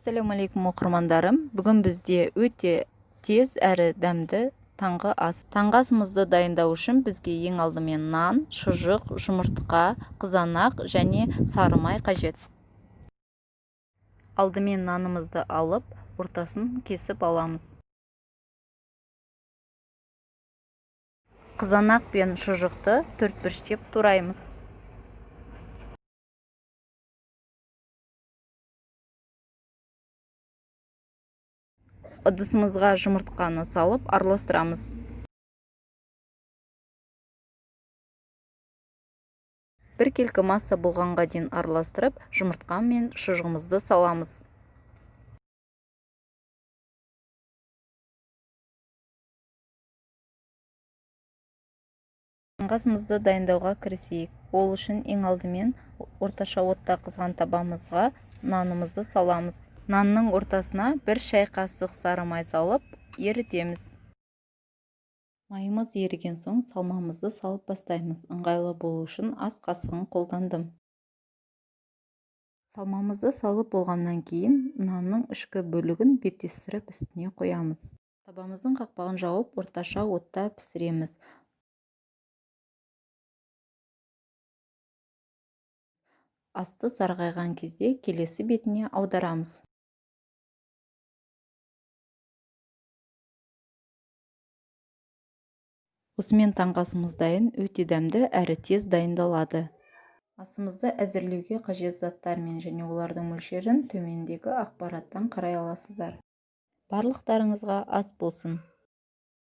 Ассалаумағалейкум, оқырмандарым! Бүгін бізде өте тез әрі дәмді таңғы ас. Таңғы асымызды дайындау үшін бізге ең алдымен нан, шұжық, жұмыртқа, қызанақ және сары май қажет. Алдымен нанымызды алып, ортасын кесіп аламыз. Қызанақ пен шұжықты төртбұрыштеп тураймыз. Ыдысымызға жұмыртқаны салып араластырамыз. Біркелкі масса болғанға дейін араластырып, жұмыртқа мен шұжығымызды саламыз. Таңғы асымызды дайындауға кірісейік. Ол үшін ең алдымен орташа отта қызған табамызға нанымызды саламыз. Нанның ортасына 1 шай қасық сары май салып, ерітеміз. Майымыз еріген соң салмамызды салып бастаймыз. Ыңғайлы болу үшін ас қасығын қолдандым. Салмамызды салып болғаннан кейін нанның ішкі бөлігін беттестіріп үстіне қоямыз. Табамыздың қақпағын жауып, орташа отта пісіреміз. Асты сарғайған кезде келесі бетіне аударамыз. Осымен таңғы асымыз дайын, өте дәмді әрі тез дайындалады. Асымызды әзірлеуге қажет заттар мен және олардың мөлшерін төмендегі ақпараттан қарай аласыздар. Барлықтарыңызға ас болсын.